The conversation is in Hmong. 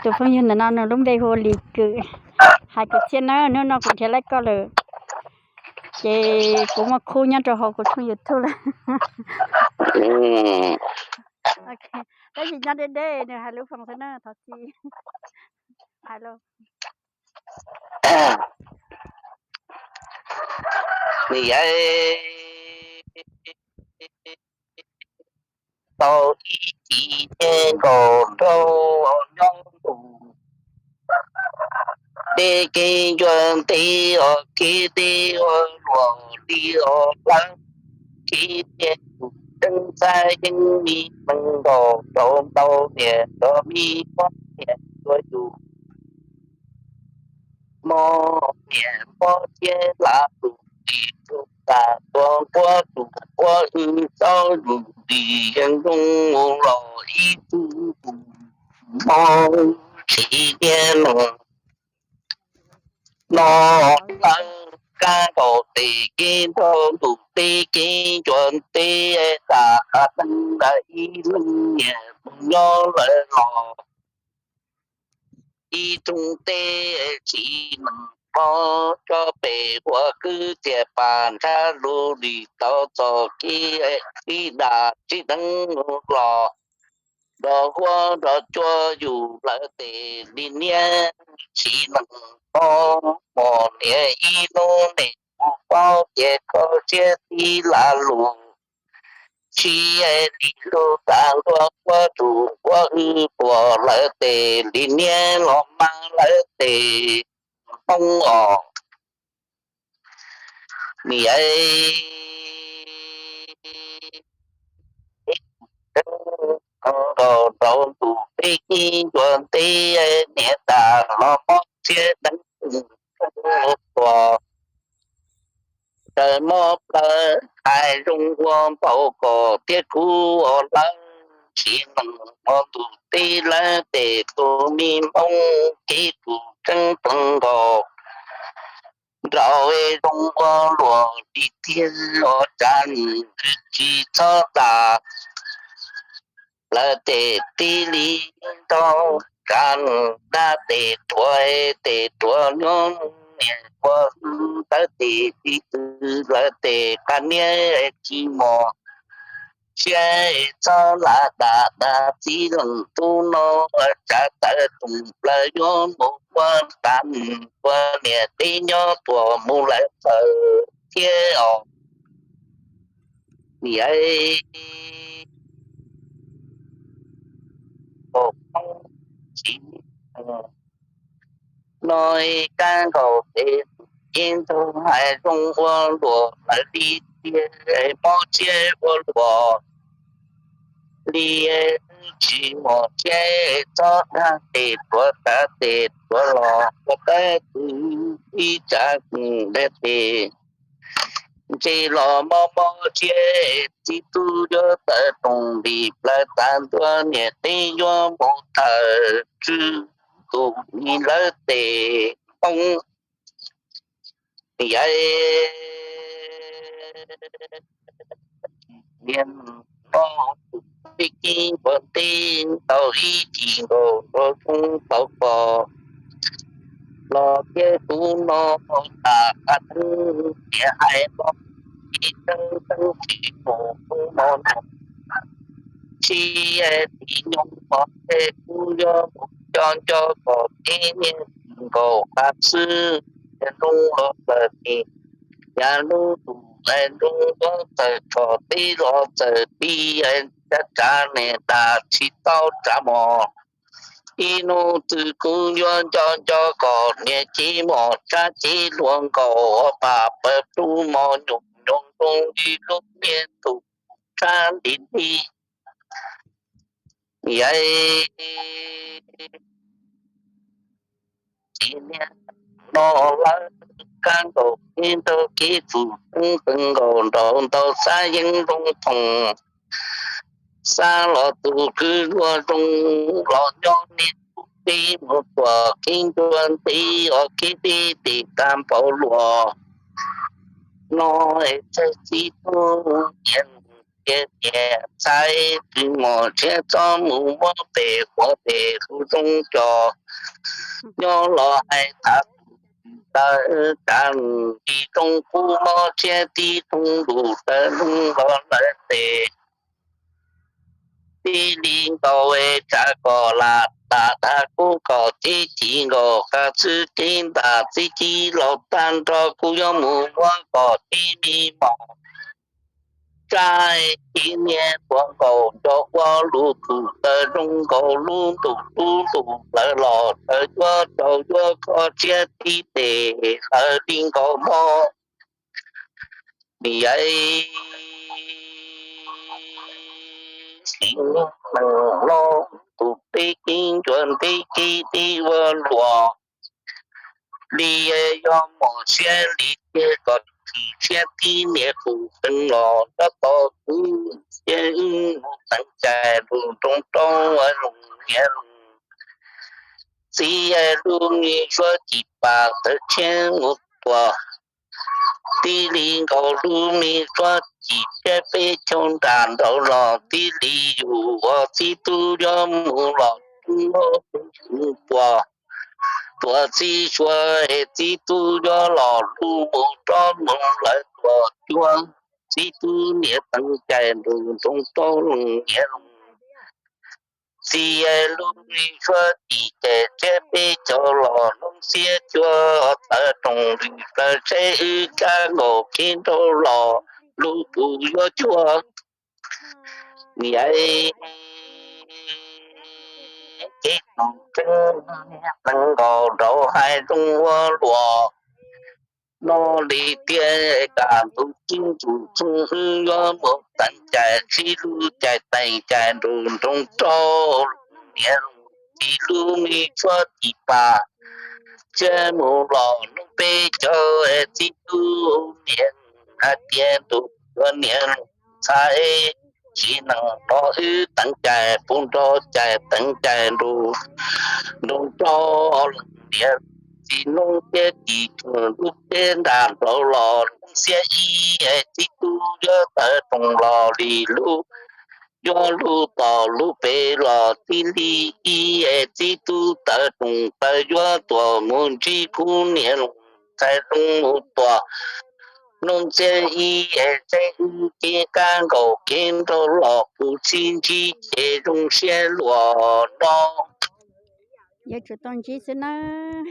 Tus phooj ywg ntawm no nws lub npe hu ua Lis Kws. Hais kwv txhiaj na, hnub no kuv nrhiav tau koj lawm, ces kuv muaj khub nyob rau hauv kuv tshooj YouTube lawm. Tab sis nyob deb deb nws hais lus foom xwb na, thov txim. Hais los. Nws yog tau ib chim nce nkaus nraug nyob ntus, deb kev ncua ntev os, kev deb ua luam li os, lawv kev tiag tus tseeb xav yeej li meej nkaus rau ntau niam rau me pob niam tua yus, mob niam mob thiab lav tus tis tus tas tua nquab tus nquab wb txob yus tis yeej zoo mus los ib tug tus mob tsis tiag no. No lawv kab nkaus tes kev nraug ntus teb kev ncua ntev tas qab teeb ntawm ib leeg niam tus nyob lawm los ib rooj teb tsis nees qhov tso pem ua kwv txias pas nrhab lug li tau txog kev ib dag tsis deev los nrog huab nrog cua yus lawv tes li niab tsis nees qhov mos niam ib hnub niam mus paub tias koj siab tib lam lus tsis li lub tas ntua nquab tus nquab wb puas lawv tes li niab los mas lawv tes poob os. Niam nkaus rau ntus peb kev ncua ntev niam tas los mob siab deev tus tua raws mob plaws hais zoo ua npaum kom thiab kuv ua lawv tsis nees ua ntus teb lawv tes tus me hmoob kev tus tseeb pleev nkaus nraud zoo ua luam li tiag ua tsav nws tsis txhob tas lawv tes tib li nraug tsav nws dab tes tuav tes tuav nyob niam ua tawv tes tib tw lawv tes qab niab tsis mos siab txhob lam dam dab txiv leej tub no tsav tawv tus plaws yuav mus ua tas ua niam teb nyob tuam mus lawm txawm thiab os. Niam tsis no kab nkaus tes yeej ntug hais zoo ua luam lawv li tiag mob siab ua luam li tsis mos siab txhob dag tes tuav tav tes tuav los ua tawv tw ib tsav dab tes ntse los mob mob siab txiv tub yuav tawv roos li plaws tas ntua niam teb yuav mus tawm tswv tus li lawv tes poob. Yam no peb kev ua ntej tau ib chim nkaus rau xyoo tau kos los thiab kuv no tas qab teb niam hais no tsis tseeb tseeb tsis mus kuv no no tsis tsis nyob mos tej kuv yuav mus nco nco kom kev niaj nkaus qab xwb. Yam lub los txawm tis, yam lub tus lais lub npab txawm tshos teb los txawm tis, tsav tsav niam tas tsis tau tsav mos. Ib hnub twg kuv yuav nco nco kom niam cev mos tshab cev luag nkaus pam pawg plub mos nyuam nyuam zoo li lub niag tus tshab li li. Yam tsis niaj no lawv kab nkaus kev nraug kev tsum teeb teev nkaus nraug ntau xab yeeb zoo thoom xab los tus kwv luag zoo los nyob niaj tus teb mus tuam kev ncua ntev os kev teb tes tag npaum luas no es txawj txiv tub niam tias niam ntxhais twb mos siab txhob mus muab tes quav tes hlub zoo cov nyob los hais tham tus tawv tsav li zoo kub mob siab tib rooj lus tawv zoo los lawv tes tib li nkaus es tsav kom lam tam tham kub kom tib ci nkaus qab xwb tib ntas tib ci los tag nrho kuj yuav mus muab kom tib li mos tsaib tib niag tuav nkaus nco ua lub tus tawv zoo nkaus lub ntus lub ntus lawv los tawv yuav rau yuav kho siab tib tes lawv li nkaus mob. Niam xiv neej los tus peb kib ncua nteb kib tib ua luam li yog mos siab li tiag kom tsis siab tib niag tus teev los nyob tau tub thiab wb mus teev cai lus nroo rau ua zoo niam txiv lub me suab cim pas tawv tshiab mus tuas tib li nkaus lub me suab cim tshiab peb caug nram nraud los tib li yus ua txiv tub yuav mus los tub mus puas tuas txiv suav es txiv tub yuav los lub mus rov mus lawv tuas cuab txiv tub niam teev cai nroo rau niam txiv lub me suab cim cai tshiab peb caug los lub xiab cuab tawv roos lwm plaws seb wb kab nkaus kev nrau los lub tus yuav cuab niam ces tus tseeb teev nkaus nraud hais zoo ua luam no li tiag kam ntuj tib ntus txooj wb yuav mus teev cai sib lub cai teev cai nroo rau niam txiv lub me suab cim pas tshiab mus los lub peb caug txiv tub niam hais tias ntuj ua niam ntxhais txiv neej los wb teev cai pub nrog cai teev cai nroo rau niam txiv noob thiab txiv tub lub teb nram nraud los lub xiab ib txiv tub yuav tawv roos los li lub yuav lub tom lub pem los tib li ib txiv tub tawv roos tawv yuav tuam mus ntsib kuv niam ntxhais zoo mus tuam noob xiab ib tseeb wb kev kab nkaus kev nrau los kuv txib ntsib ces zoo siab luag no. Yuav tsum tau ntsib xwb nawb.